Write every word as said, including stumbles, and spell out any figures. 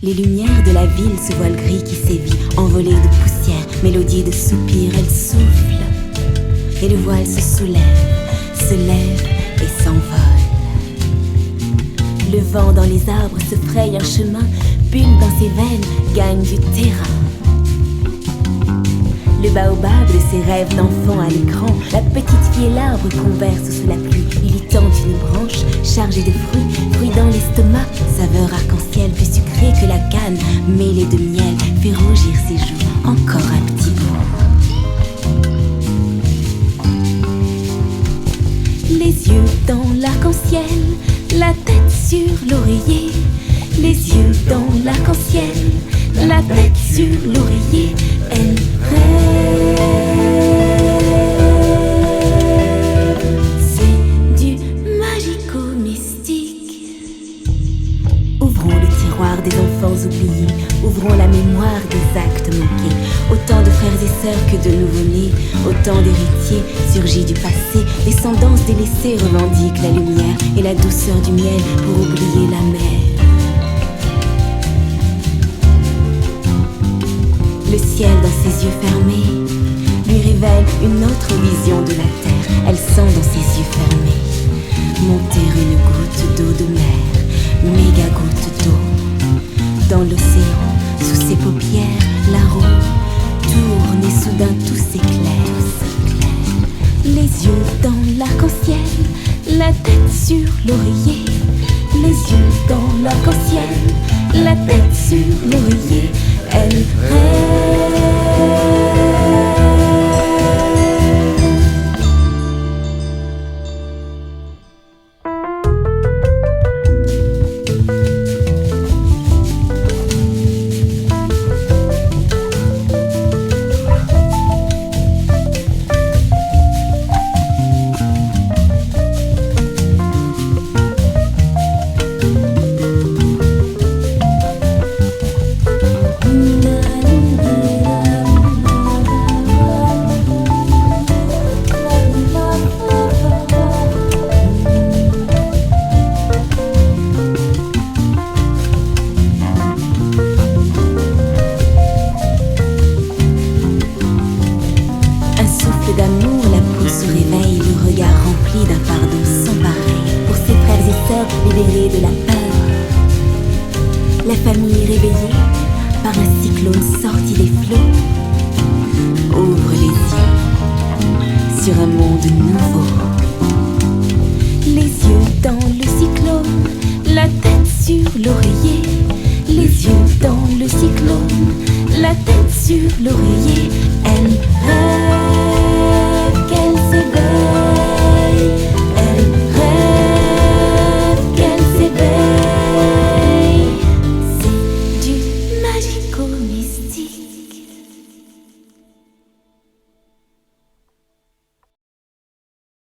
Les lumières de la ville se voient le gris qui sévit, envolées de poussière, mélodie de soupirs, elles soufflent. Et le voile se soulève, se lève et s'envole. Le vent dans les arbres se fraye un chemin, pulse dans ses veines, gagne du terrain. Le baobab de ses rêves d'enfant à l'écran, la petite fille et l'arbre conversent sous la pluie. Il y tend une branche chargée de fruits, fruits dans l'estomac, saveur arc-en-ciel plus sucrée que la canne, mêlée de miel, fait rougir ses joues, encore un petit bout. Les yeux dans l'arc-en-ciel, la tête sur l'oreiller. Les yeux dans l'arc-en-ciel, la tête sur l'oreiller. Elle rêve, c'est du magico-mystique. Ouvrons le tiroir des enfants oubliés, ouvrons la mémoire des actes manqués. Autant de frères et sœurs que de nouveau-nés, autant d'héritiers surgis du passé. Descendance délaissée revendique la lumière et la douceur du miel pour oublier la mer. Le ciel dans ses yeux fermés lui révèle une autre vision de la terre. Elle sent dans ses yeux fermés monter une goutte d'eau de mer, méga goutte d'eau. Dans l'océan, sous ses paupières, la roue tourne et soudain tout s'éclaire, s'éclaire. Les yeux dans l'arc-en-ciel, la tête sur l'oreiller. Les yeux dans l'arc-en-ciel, la tête sur l'oreiller. Elle rêve. Un souffle d'amour, la pousse au réveil, le regard rempli d'un pardon sans pareil. Pour ses frères et sœurs libérés de la peur, la famille réveillée par un cyclone sorti des flots ouvre les yeux sur un monde nouveau. Les yeux dans le cyclone, la tête sur l'oreiller. Les yeux dans le cyclone, la tête sur l'oreiller. Elle rêve.